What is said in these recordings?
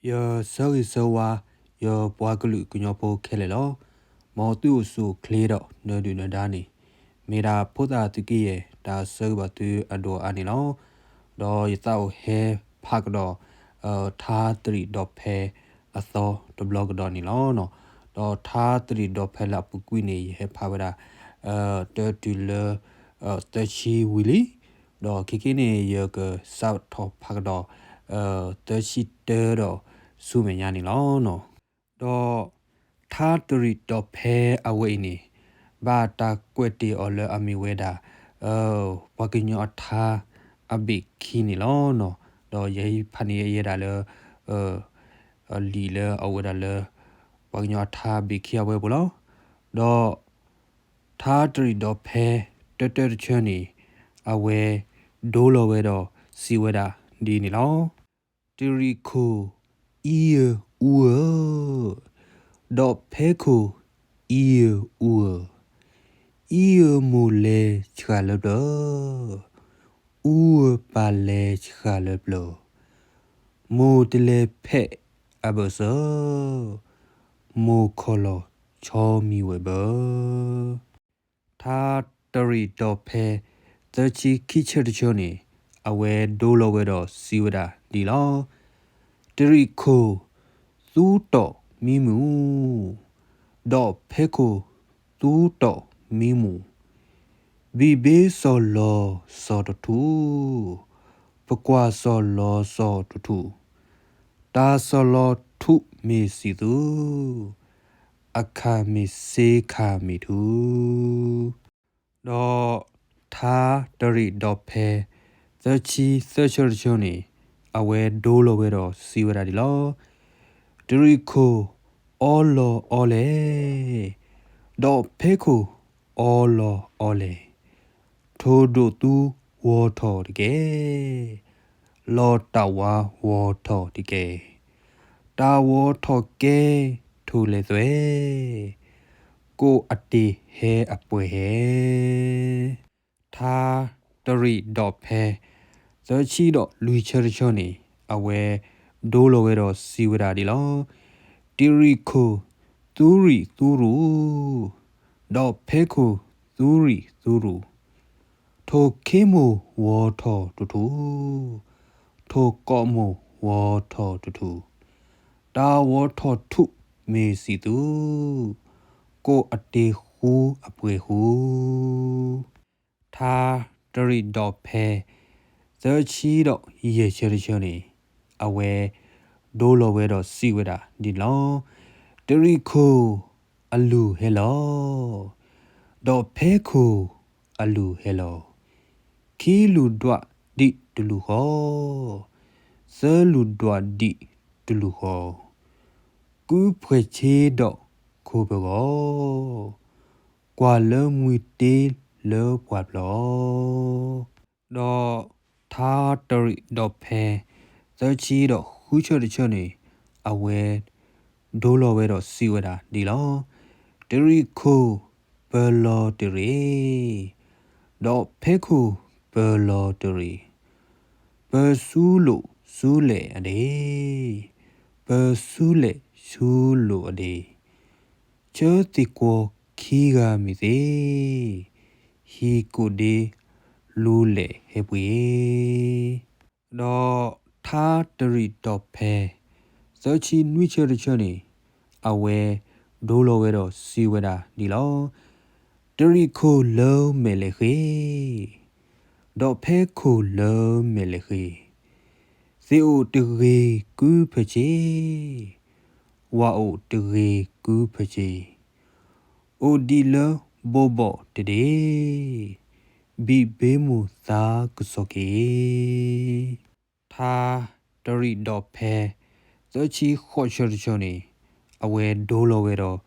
ယဆၢဂ့ၤဆၢဝါ ယပှၤကလုာ်ကညီဖိခဲလၢာ်လီၤ. မ်သုအိၣ်ဆူၣ်အိၣ်ချ့ဒီးနၢၤဒုၣ်နၢၤဒါန့ၣ် မ့ၢ်ဒၣ်ဖိသၣ်သုးက့ယဲၢ် တၢ်ဆၢဂ့ၤဘၣ်သုအဒိၣ်အါန့ၣ်လီၤ. ဒီးယသးအိၣ်ဟဲဖးကဒီး ထါတရံးဒီးဖဲအသီတဘျီကဒီးန့ၣ်လီၤ. ဒီးထါတရံးဒီးဖဲလၢအပူၤကွံာ်န့ၣ် ယဟဲဖးဝဲဒၣ် တၢတုၤလၢ သၢဆံဝံၤလံ. ဒီးခဲကနံၣ်န့ၣ် ယကစးထီၣ်ဖးကဒီး သၢဆံတၢဒီးဆူမဲာ်ညါန့ၣ်လီၤ. ဒီးထါတရံးဒီးဖဲအဝဲအံၤန့ၣ် ဘၣ်တၢ်ကွဲးတ့ၢ်အီၤလၢအမ့ၢ်ဝဲဒၣ် ပှၤကညီအထါအဘ့ၣ်ခံန့ၣ်လီၤ. ဒီးယဟဲဖးန့ၢ်ယဲဒၣ်လၢ လံာ်လၢအအိၣ်ဝဲဒၣ်လၢ ပှၤကညီအထါအဘ့ၣ်ခံအဝဲပူၤလီၤ. ဒီးထါတရံးဒီးဖဲတၢတၢတဆၢန့ၣ် အဝဲဒိလီၤဝဲဒီးစံးဝဲဒၣ်ဒ်န့ၣ်လီၤ. တရံးခိၣ် အံဧၢ အူဧၢ, ဒီးဖဲခိၣ် အံဧၢ အူဧၢ, အံဧၢမိၢ်လဲၤဆှၣ်လၢပျၢၤ, အူဧၢပၢ်လဲၤဆှၣ်လၢပျၢၤ, မိၢ်တလဲၤဖဲးအဘၢၣ်စၢၤ, မိၢ်ခီၣ်လီၤဆီမံဝဲဘၢ. ထါတရံးဒီးဖဲ သၢဆံခံဆၢတဆၢန့ၣ် အဝဲဒိလီၤဝဲဒီးစံးဝဲဒၣ်ဒ်လီၤ. တရံးခိၣ် သူတီၣ်မံမူၣ်, ဒီးဖဲခိၣ် သူတီၣ်မံမူၣ်, ဘံၣ်ဘ့စီၤလီၤစီၤတထူၣ်, ပကွၢ်စီၤလီၤစီၤတထူၣ်, တၢ်စီၤလီၤထူၣ်မ့ၢ်စံၣ်သူ, အခၣ်မ့ၢ်စ့ခၣ်မ့ၢ်ထူ. ဒီးထါတရံးဒီးဖဲ သၢဆံသၢဆၢတဆၢန့ၣ် အဝဲဒိလီၤဝဲဒီးစံးဝဲဒၣ်ဒ်လီၤ. တရံးခိၣ် အီလီၤအီလဲၣ်, ဒီးဖဲခိၣ် အီလီၤအီလဲၣ်, ထိၣ်ဒိၣ်သူဝီၤထီၣ်တကဲ, လီၤတၢ်ဝါဝီၤထီၣ်တကဲ, တၢ်ဝီၤထီၣ်ကဲထိၣ်လဲၣ်သွဲ, ကိၣ်အတ့ၢ်ဟဲအပှဲၤဟဲ. ထါတရံးဒီးဖဲ သၢဆံဒီးလွံၢ်ဆၢတဆၢန့ၣ် အဝဲဒိလီၤဝဲဒီးစံးဝဲဒၣ်ဒ်လီၤ. တရံးခိၣ် သူရံၣ်သူရူၢ်, ဒီးဖဲခိၣ် သူရံၣ်သူရူၢ်, ထိၣ်ခ့မိၢ်ဝီၤထီၣ်တထူၣ်, ထိၣ်ကိးမိၢ်ဝီၤထီၣ်တထူၣ်, တၢ်ဝီၤထီၣ်ထူၣ်မ့ၢ်စံၣ်သူ, ကိၣ်အတ့ၢ်ဃူအပှဲၤဃူ. ထါတရံးဒီးဖဲ သၢဆံဒီးယဲၢ်ဆၢတဆၢန့ၣ် အဝဲဒိလီၤဝဲဒီးစံးဝဲဒၣ်ဒ်န့ၣ်လီၤ. တရံးခိၣ်အလုၢ်ဟဲလီၤ, ဒီးဖဲခိၣ်အလုၢ်ဟဲလီၤ, ခံလုၢ်ဒွးဒံးတလုၢ်ဃီ, သၢလုၢ်ဒွးဒံးတလုၢ်ဃီ, ကုဖှဲးဆ့ဒီးခိၣ်ပဂီၤ, ကွၢ်လၢမှံတ့လၢပှၢ်ပျီ. ဒီးထါတရံးဒီးဖဲ သၢဆံဒီးဃုဆၢတဆၢန့ၣ် အဝဲဒိလီၤဝဲဒီးစံးဝဲဒၣ်ဒ်လီၤ. တရံးခိၣ်ပၢၤလီၤတရံး, ဒီးဖဲခိၣ်ပၢၤလီၤတရံး, ပၢၤဆူလိာ်ဆူလဲၣ်အဒ့, ပၢၤဆူလဲၣ်ဆူလိာ်အဒ့, ဆၢသ့ၣ်ကွီခံဂၤမ့ၢ်သ့, ဟံၣ်ကိၣ်ဒ့လူၤလဲၣ်ဟဲပှ့ၤ. ဒီးထါတရံးဒီးဖဲ သၢဆံနွံဆၢတဆၢန့ၣ် အဝဲဒိလီၤဝဲဒီးစံးဝဲဒၣ်ဒ်လီၤ. တရံးခိၣ်လၢမဲာ်လဲၤဃ့, ဒီးဖဲခိၣ်လၢမဲာ်လဲၤဃ့, သ့ၣ်အိၣ်တဂ့ၤကုဖၢဆ့, ဝၣ်အိၣ်တဂ့ၤကုဖၢဆ့, အိၣ်ဒံးလၢဘိးဘီၣ်တဒ့, ဘံၣ်ဘ့မိၢ်သါကစီၣ်က့ၤ. ထါတရံးဒီးဖဲ သၢဆံဃိးဆၢတဆၢန့ၣ် အဝဲဒိလီၤဝဲဒီး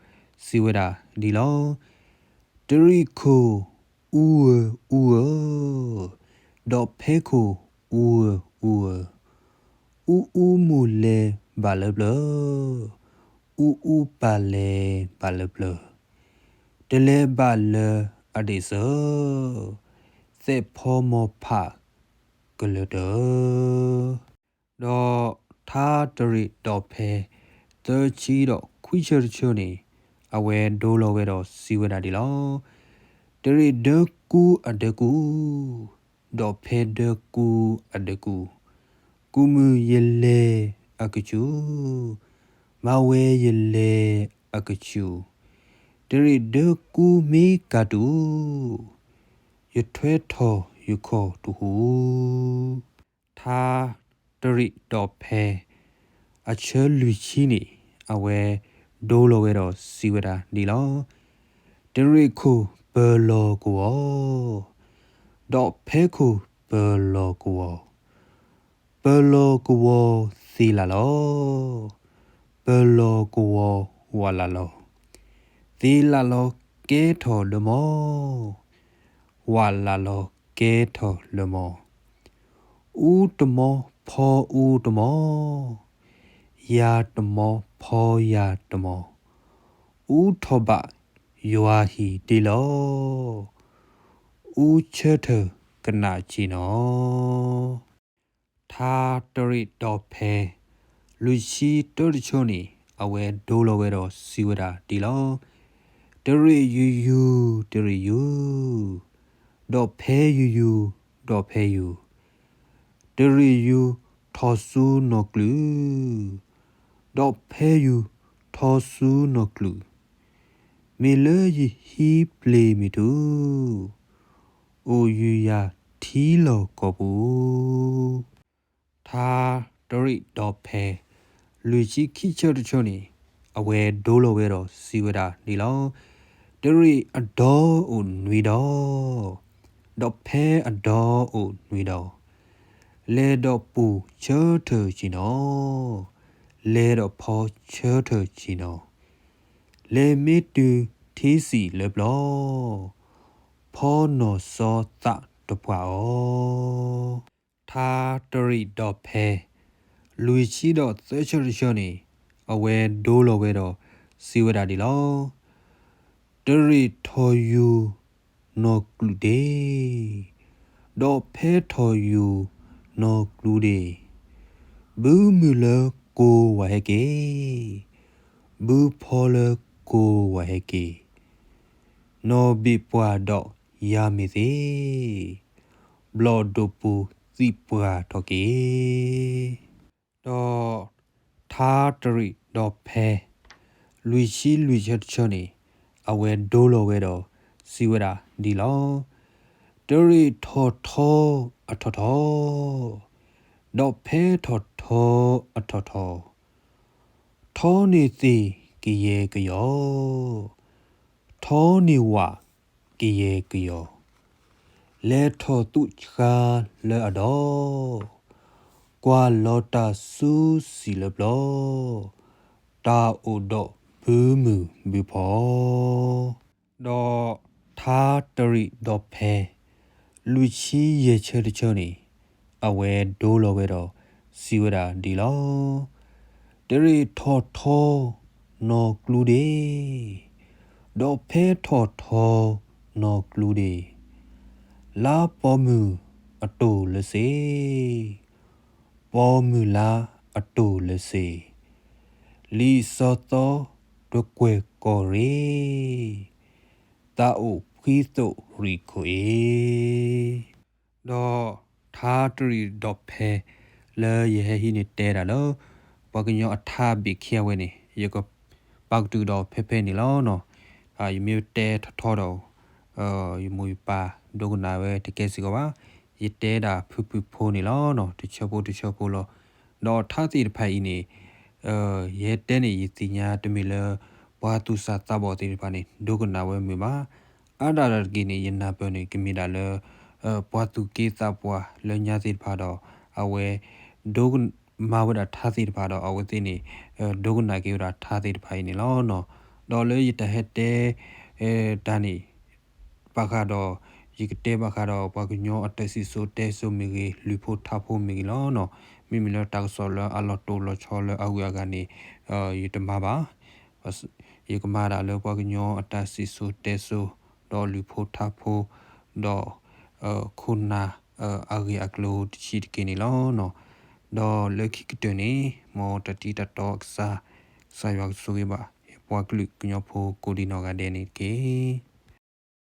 စံးဝဲဒၣ်ဒ်လီၤ. တရံးခိၣ်အူဧၢအူဧၢ, ဒီးဖဲခိၣ်အူဧၢအူဧၢ, အူအူမိၢ်လဲၤဘၣ်လၢပျၢၤ, အူအူပၢ်လဲၤဘၣ်လၢပျၢၤ, တလဲၤဘၣ်လၢအဒ့ၣ်စၢၤ, သဲးဖီမီၤဖးကလၢၤတၢၤ. ဒီး ထါတရ့ၣ်ဒီးဖဲ သၢဆံဒီးခွံဆၢတဆၢန့ၣ် အဝဲဒိလီၤဝဲဒီးစံးဝဲဒၣ်ဒ်လီၤ. တရ့ၣ်ဒၢကူအဒၢကူ, ဒီးဖဲဒၢကူအဒၢကူ, ကူၣ်မုၢ်ယလဲၤအကဆူၣ်, မၤဝဲယလဲၤအကဆူၣ်, တရ့ၣ်ဒၢကူမ့ၢ်ကၤတူၣ်, ယထွဲထီၣ်ယခီၣ်တဟူ ထါတရ့ၣ်ဒီးဖဲ အဆၢလွံၢ်ဆံန့ၣ် အဝဲဒိလီၤဝဲဒီးစံးဝဲဒၣ်ဒ်လီၤ. တရ့ၣ်ခိၣ်ပၢၤလီၤကဝီၤ, ဒီးဖဲခိၣ်ပၢၤလီၤကဝီၤ, ပၢၤလီၤကဝီၤသ့လးလီၤ, ပၢၤလီၤကဝီၤဝးလးလီၤ. သ့လးလီၤကဲထီၣ်လၢမီၢ်, ဝးလးလီၤကဲထီၣ်လၢမီၢ်. အူတမီဖီအူတမီ, ယၤတမီဖီယၤတမီ, အူထီၣ်ဘၣ်ယွၤဟံၣ်ဒ့လီၤ, အူဆၢထၢၣ်ကနၣ်က့ၤနီၤ. ထါတရ့ၣ်ဒီးဖဲ လွံၢ်ဆံတၢတဆၢန့ၣ် အဝဲဒိလီၤဝဲဒီးစံးဝဲဒၣ်ဒ်လီၤ. တရ့ၣ်ယူၤယူၤ တရ့ၣ်ယူၤ, ဒီးဖဲယူၤယူၤ ဒီးဖဲယူၤ, တရ့ၣ်ယူၤထီၣ်ဆူနီၢ်ကျုၢ်, ဒီးဖဲယူၤထီၣ်ဆူနီၢ်ကျုၢ်, မ့ၢ်လၢယဟံးပျ့ၤမ့ၢ်ထူ, အိၣ်ယူၤယၤထံလီၢ်ကီၢ်ပူၤ ထါတရ့ၣ်ဒီးဖဲ လွံၢ်ဆံခံဆၢတဆၢန့ၣ် အဝဲဒိလီၤဝဲဒီးစံးဝဲဒၣ်ဒ်လီၤ. တရ့ၣ်အဒီအိၣ်နွံဒီ, ဒီးဖဲအဒီအိၣ်နွံဒီ, လဲၤဒီးပူၤဆၢထၢၣ်က့ၤနီၤ, လဲၤဒီးဖီဆၢထၢၣ်က့ၤနီၤ, လဲၤမ့ၢ်တုၤထံစံၣ်လၢပျီ, ဖီနီၢ်စီသးတပှၢ်အီၤ ထါတရ့ၣ်ဒီးဖဲ လွံၢ်ဆံဒီးသၢဆၢတဆၢန့ၣ် အဝဲဒိလီၤဝဲဒီးစံးဝဲဒၣ်ဒ်လီၤ. တရ့ၣ်ထီၣ်ယူၤနီၢ်ကျူၤဒ့, ဒီးဖဲထီၣ်ယူၤနီၢ်ကျူၤဒ့, ဘုမုၢ်လၢကိဝၤဟဲက့ၤ, ဘုဖီလၢကိဝၤဟဲက့ၤ, နီၢ်ဘ့ၣ်ပှၢ်ဒီးယၤမ့ၢ်သ့, ဘျီၣ်ဒိၣ်ပူၤသံၣ်ပှၢ်ထီၣ်က့ၤ, ဒီးထါတရ့ၣ်ဒီးဖဲ လွံၢ်ဆံလွံၢ်ဆၢတဆၢန့ၣ် အဝဲဒိလီၤဝဲဒီးစံးဝဲဒၣ်ဒ်လီၤ. တရ့ၣ်ထီၣ်ထီအထီၣ်ထီ, ဒီးဖဲထီၣ်ထီအထီၣ်ထီ, ထီန့ၢ်သ့ၣ်ကယဲၢ်ကယီၤ, ထီန့ၢ်ဝးကယဲၢ်ကယီၤ, လဲၤထီၣ်သူၣ်ဆှါလၢအဒီ, ကွၢ်လီၤတၢ်ဆူစံၣ်လၢပျီ, တၢ်အိၣ်ဒီးဘုမုၢ်ဘုဖီ ဒီးထါတရ့ၣ်ဒီးဖဲ လွံၢ်ဆံယဲၢ်ဆၢတဆၢန့ၣ် အဝဲဒိလီၤဝဲဒီးစံးဝဲဒၣ်ဒ်လီၤ. တရ့ၣ်ထီၣ်ထီနီၢ်ကျူၤဒ့, ဒီးဖဲထီၣ်ထီနီၢ်ကျူၤဒ့, လါပီၣ်မုၢ်အတိၢ်လၢစ့, ပီၣ်မုၢ်လါအတိၢ်လၢစ့, လံာ်စီၤသီတကွဲၢ်ကီၢ်ရ့ၣ်, သးအိၣ်ဖှံသိးရံၣ်ခိၣ်အ့ ဒီးထါတရ့ၣ်ဒီးဖဲ လၢယဟဲဟံးန့ၢ်တဲဒၣ်လၢ ပှၤကညီအထါဘ့ၣ်ခံအဝဲန့ၣ် ယကပာ်ကတုာ်ဒီးဖဲဖဲန့ၣ်လီၤနီၤ. ယမ့ၢ်တဲထီထီဒီး ယမိၢ်ယပၢ်ဒိကနၣ်ဝဲတကဲစ့ၢ်ကီးဘၣ်. ယတဲဒၣ်ဖုၣ်ဖုၣ်ဖိန့ၣ်လီၤနီၤ, တဆၢဖိတဆၢဖိလီၤ. ဒီးထါသ့ၣ်တဖၣ်အံၤန့ၣ် ယဟဲတဲန့ၣ် ယသ့ၣ်ညါတမ့ၢ်လၢ ပှၤသူၣ်စၢ်သးဘီၣ်သ့ၣ်တဖၣ်န့ၣ် ဒိကနၣ်ဝဲမုာ်ဘၣ်. အါဒၣ်တၢ်တက့ၢ်န့ၣ် ယနၢ်ပၢၢ်န့ၣ် ကမ့ၢ်ဒၣ်လၢ ပှၤသူၣ်က့သးပှၢ်လၢညါသ့ၣ်တဖၣ်ဒီး အဝဲ ဒိကမၤဝဲဒၣ်ထါသ့ၣ်တဖၣ်ဒီး အဝဲသ့ၣ်န့ၣ် ဒိကနၣ်က့ၤဝဲဒၣ်ထါသ့ၣ်တဖၣ်အံၤန့ၣ်လီၤနီၤ. ဒီးလၢယတၢ်ဟဲတဲ တၢ်န့ၣ် ဘၣ်ဃးဒီး ယကတဲဘၣ်ဃးဒီး ပှၤကညီအတၢ်စံၣ်စိၤတဲစိၤမ့ၢ်ဂ့ၤ, လုၢ်ဖိထါဖိမ့ၢ်ဂ့ၤလီၤနီၤ. မ့မ့ၢ်လၢတၢ်ကစီၣ်လၢအလီၤတိၢ်လီၤဆီလၢအဂုၤအဂၤန့ၣ် ယတမၤဘၣ်. ယကမၤဒၣ်လၢပှၤကညီအတၢ်စံၣ်စိၤတဲစိၤ, ဒီးလုၢ်ဖိထါဖိ, ဒီး ခိၣ်နၢ် အဂ့ၢ်အကျိၤတဆံးတက့ၢ်န့ၣ်လီၤနီၤ. ဒီးလၢခံကတၢၢ်န့ၣ် မ်တၢ်ထံၣ်တၢ်တီအကစၢ်, ကစၢ်ယွၤကဆိၣ်ဂ့ၤဘၣ် ပှၤကလုာ်ကညီဖိကိးဒံနီၢ်ဂၤဒဲးန့ၣ်တက့ၢ်.